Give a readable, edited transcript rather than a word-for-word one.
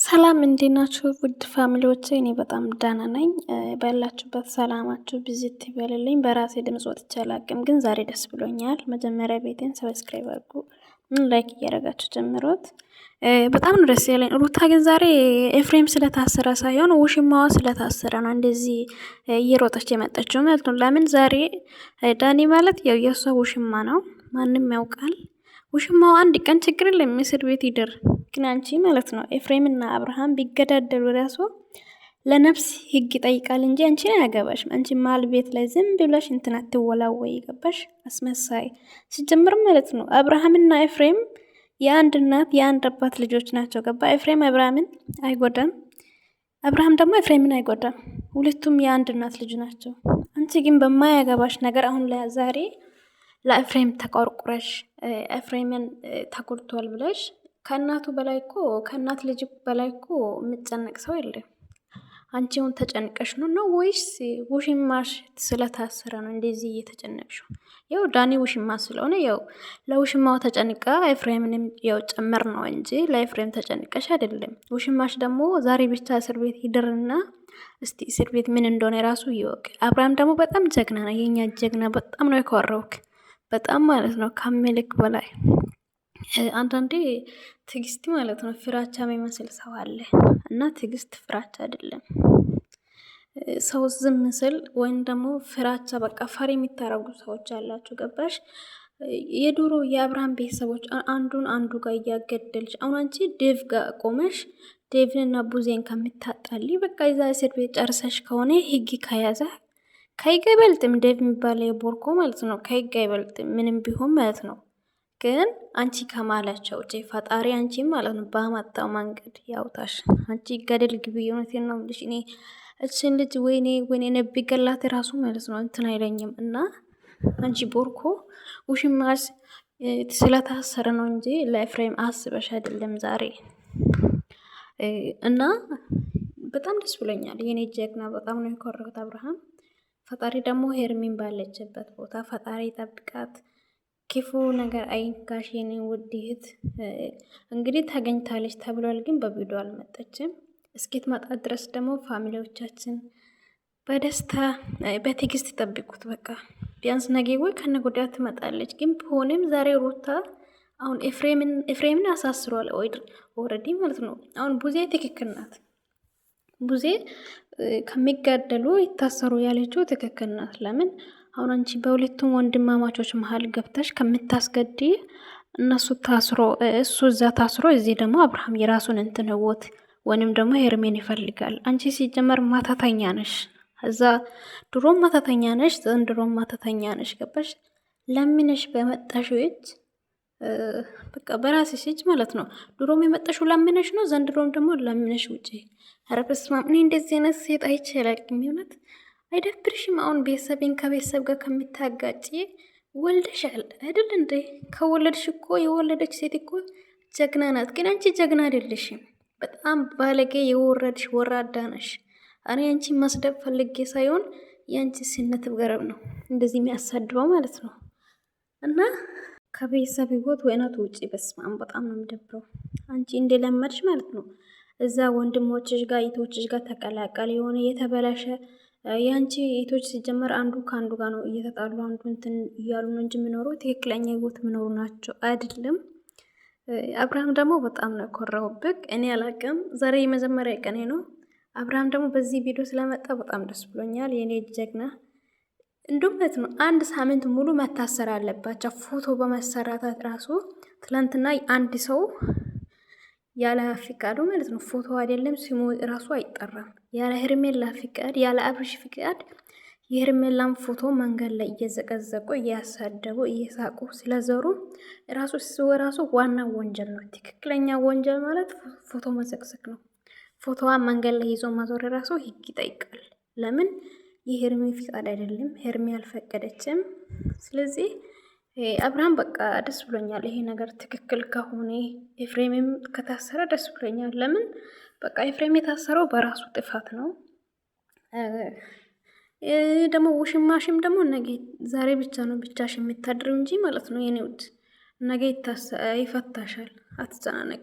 ሰላም እንዴት ናችሁ? ውድ family ዎች፣ እኔ በጣም ደህና ነኝ። ባላችሁበት ሰላማችሁ ብዝት ይበልልኝ። በራሴ ድምጽ ወጥቼ አላቅም፣ ግን ዛሬ ደስ ብሎኛል። መጀመሪያ ቤቴን subscribe አድርጉ፣ like እያደረጋችሁ ጀምሮት። በጣም ነው ደስ ያለኝ። ሩታ ግን ዛሬ ኤፍሬም ስለታሰረ ሳይሆን ውሽማዋ ስለታሰረ ነው እንደዚህ እየሮጠች የመጣችው ማለት ነው። ለምን ዛሬ ዳኒ ማለት ያው የእሷ ውሽማ ነው፣ ማንም ያውቃል። ውሽማው አንድ ቀን ችግር የለም እስር ቤት ይደር። ግን አንቺ ማለት ነው ኤፍሬምና አብርሃም ቢገዳደሉ ራሱ ለነፍስ ህግ ይጠይቃል እንጂ አንቺን አያገባሽም። አንቺ መሀል ቤት ላይ ዝም ብለሽ እንትን አትወላወይ፣ ገባሽ? አስመሳይ ሲጀምር ማለት ነው አብርሃምና ኤፍሬም የአንድ እናት የአንድ አባት ልጆች ናቸው። ገባ? ኤፍሬም አብርሃምን አይጎዳም፣ አብርሃም ደግሞ ኤፍሬምን አይጎዳም። ሁለቱም የአንድ እናት ልጅ ናቸው። አንቺ ግን በማያገባሽ ነገር አሁን ዛሬ ለኤፍሬም ተቆርቁረሽ ኤፍሬምን ተጎድቷል ብለሽ ከእናቱ በላይ እኮ ከእናት ልጅ በላይ እኮ የምጨነቅ ሰው የለም። አንቺ አሁን ተጨንቀሽ ነው ነው ወይስ ውሽማሽ ስለታሰረ ነው እንደዚህ እየተጨነቅሽው? ያው ዳኒ ውሽማ ስለሆነ ያው ለውሽማው ተጨንቃ ኤፍሬምንም ያው ጨመር ነው እንጂ ለኤፍሬም ተጨንቀሽ አይደለም። ውሽማሽ ደግሞ ዛሬ ብቻ እስር ቤት ይድርና እስቲ እስር ቤት ምን እንደሆነ የራሱ ይወቅ። አብርሃም ደግሞ በጣም ጀግና ነው፣ የኛ ጀግና። በጣም ነው የኮራውክ፣ በጣም ማለት ነው ከሚልክ በላይ። አንዳንዴ ትግስት ማለት ነው ፍራቻ የሚመስል ሰው አለ እና ትግስት ፍራቻ አይደለም። ሰው ዝም ስል ወይም ደግሞ ፍራቻ በቃ ፈሪ የሚታረጉ ሰዎች አላችሁ። ገባሽ? የድሮ የአብርሃም ቤተሰቦች አንዱን አንዱ ጋር እያገደልሽ አሁን አንቺ ዴቭ ጋር ቆመሽ ዴቭን እና ቡዜን ከምታጣሊ በቃ ይዛ እስር ቤት ጨርሰሽ ከሆነ ህግ ከያዘ ከህግ አይበልጥም። ዴቭ የሚባለ የቦርኮ ማለት ነው ከህግ አይበልጥም ምንም ቢሆን ማለት ነው። ግን አንቺ ከማላቸው ውጪ ፈጣሪ አንቺ ማለት ነው ባመጣው መንገድ ያውጣሽ። አንቺ ገደል ግቢ። እውነቴን ነው የምልሽ። እኔ እችን ልጅ ወይኔ ወይኔ ነቢ ገላት ራሱ ማለት ነው እንትን አይለኝም። እና አንቺ ቦርኮ ውሽማሽ ስለታሰረ ነው እንጂ ለኤፍሬም አስበሽ አይደለም ዛሬ። እና በጣም ደስ ብሎኛል የኔ ጀግና፣ በጣም ነው የኮራሁት አብርሃም። ፈጣሪ ደግሞ ሄርሚን ባለችበት ቦታ ፈጣሪ ይጠብቃት። ክፉ ነገር አይንካሽ የኔ ውድ እህት። እንግዲህ ተገኝታለች ተብሏል፣ ግን በቪዲዮ አልመጣችም። እስክትመጣ ድረስ ደግሞ family ዎቻችን በደስታ በትዕግስት ይጠብቁት። በቃ ቢያንስ ነገ ወይ ከነገ ወዲያ ትመጣለች። ግን ቢሆንም ዛሬ ሩታ አሁን ኤፍሬምን አሳስሯል already ማለት ነው። አሁን ቡዜ ትክክል ናት። ቡዜ ከሚጋደሉ ይታሰሩ ያለችው ትክክል ናት። ለምን አሁን አንቺ በሁለቱም ወንድማማቾች መሀል ገብተሽ ከምታስገድ እነሱ ታስሮ እሱ እዛ ታስሮ እዚህ ደግሞ አብርሃም የራሱን እንትን ህይወት ወይንም ደግሞ ሄርሜን ይፈልጋል። አንቺ ሲጀመር ማታተኛ ነሽ፣ እዛ ድሮም ማታተኛ ነሽ፣ ዘንድሮም ማታተኛ ነሽ። ገባሽ? ለምነሽ በመጣሽው እጅ በቃ በራስሽ እጅ ማለት ነው። ድሮም የመጣሽው ለምነሽ ነው፣ ዘንድሮም ደግሞ ለምነሽ ውጪ። ኧረ በስመ አብ! እኔ እንደዚህ አይነት ሴት አይቼ አላውቅም። የእውነት አይደብርሽም? አሁን ቤተሰቤን ከቤተሰብ ጋር ከምታጋጭ ወልደሻል አይደል እንዴ? ከወለድሽ እኮ የወለደች ሴት እኮ ጀግና ናት። ግን አንቺ ጀግና አይደለሽም። በጣም ባለጌ የወረድሽ ወራዳ ነሽ። እኔ አንቺ ማስደብ ፈልጌ ሳይሆን የአንቺ ስነት ገረብ ነው እንደዚህ የሚያሳድበው ማለት ነው። እና ከቤተሰብ ህይወት ወይናት ውጪ። በስመ አብ በጣም ነው የሚደብረው። አንቺ እንደለመድሽ ማለት ነው እዛ ወንድሞችሽ ጋር እህቶችሽ ጋር ተቀላቀል የሆነ የተበላሸ የአንቺ እህቶች ሲጀመር አንዱ ከአንዱ ጋር ነው እየተጣሉ አንዱ እንትን እያሉ ነው እንጂ የሚኖሩ ትክክለኛ ህይወት የሚኖሩ ናቸው አይደለም። አብርሃም ደግሞ በጣም ነው የኮራሁብህ። እኔ አላቅም፣ ዛሬ የመጀመሪያ ቀኔ ነው። አብርሃም ደግሞ በዚህ ቪዲዮ ስለመጣ በጣም ደስ ብሎኛል። የኔ ጀግና እንዲሁም ማለት ነው አንድ ሳምንት ሙሉ መታሰር አለባቸው ፎቶ በመሰራታት ራሱ ትላንትና አንድ ሰው ያለ ፍቃዱ ማለት ነው ፎቶ አይደለም ስሙ ራሱ አይጠራም። ያለ ሄርሜላ ፍቃድ፣ ያለ አብርሽ ፍቃድ የሄርሜላን ፎቶ መንገድ ላይ እየዘቀዘቁ እያሳደቡ እየሳቁ ስለዘሩ ራሱ ራሱ ዋና ወንጀል ነው። ትክክለኛ ወንጀል ማለት ፎቶ መዘቅዘቅ ነው። ፎቶዋ መንገድ ላይ ይዞ ማዞር ራሱ ሕግ ይጠይቃል። ለምን የሄርሜ ፍቃድ አይደለም፣ ሄርሜ አልፈቀደችም። ስለዚህ አብርሃም በቃ ደስ ብሎኛል። ይሄ ነገር ትክክል ከሆነ ኤፍሬምም ከታሰረ ደስ ብሎኛል። ለምን በቃ ኤፍሬም የታሰረው በራሱ ጥፋት ነው። ደግሞ ውሽማሽም ደግሞ ነገ ዛሬ ብቻ ነው ብቻሽ የምታድረው እንጂ ማለት ነው የኔ ውድ ነገ ይፈታሻል። አትጨናነቂ።